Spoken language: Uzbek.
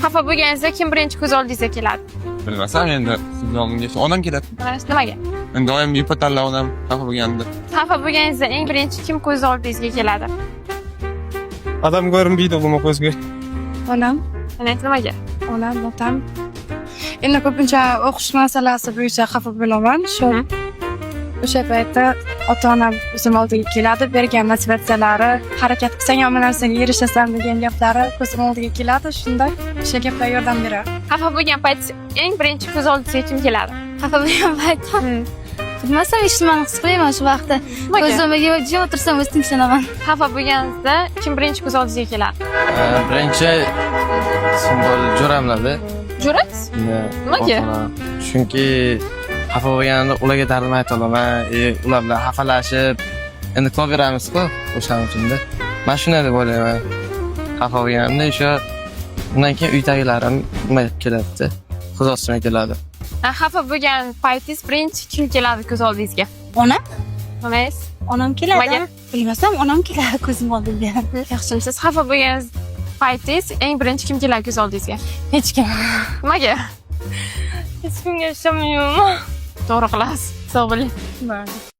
Xafa bo'lganingizda kim birinchi ko'z oldingizga keladi? Bilmasam endi, sizni oldimga onam keladi. Nimaga? Endi doim yupatarlar onam xafa bo'lganda. Xafa bo'lganingizda eng birinchi kim ko'z oldingizga keladi? Odam ko'rinmaydi umuman ko'zga. Onam. Nimaga? Onam, otam. Endi ko'pincha o'qish masalasi bo'yicha xafa bo'laman. Shu o'sha paytda ota onam o'zim oldiga keladi, bergan motivatsiyalari, harakat qilsang hamma narsaga erishasan degan gaplari ko'zim oldiga keladi. Shunda o'sha gaplar yordam beradi. Xafa bo'lgan payt eng birinchi ko'z oldingizga kim keladi? Xafa bo'lgan paytim, bilmasam, hech nimani his qilmayman shu vaqtda. Nimaga? Ko'zimga jim o'tirsam, o'zi tinchlanaman. Xafa bo'lganingizda kim birinchi ko'z oldingizga keladi? Birinchi simbol jo'ramlarda. Jo'rangiz? Nimaga? Chunki xafa bo'lganimda ularga dardim ayta olaman, ular bilan xafalashib endi qilaveramiz-ku, o'shaning uchunda. Man shunday deb o'ylayman. Xafa bo'lganimda o'sha, undan keyin uydagilarim nima keladida, ko'z ostimga keladi. Ha, xafa bo'lgan paytingiz birinchi kim keladi ko'z oldingizga? Onam. Onangiz? Onam keladi. Nimaga? Bilmasam, onam keladi ko'zim oldimga. Yaxshimisiz? Xafa bo'lgan paytingiz eng birinchi kim keladi ko'z oldingizga? Hech kim. Nimaga? Hech kimga ishonmayman. To'g'ri qilasiz. Sog' bo'ling. Mayli.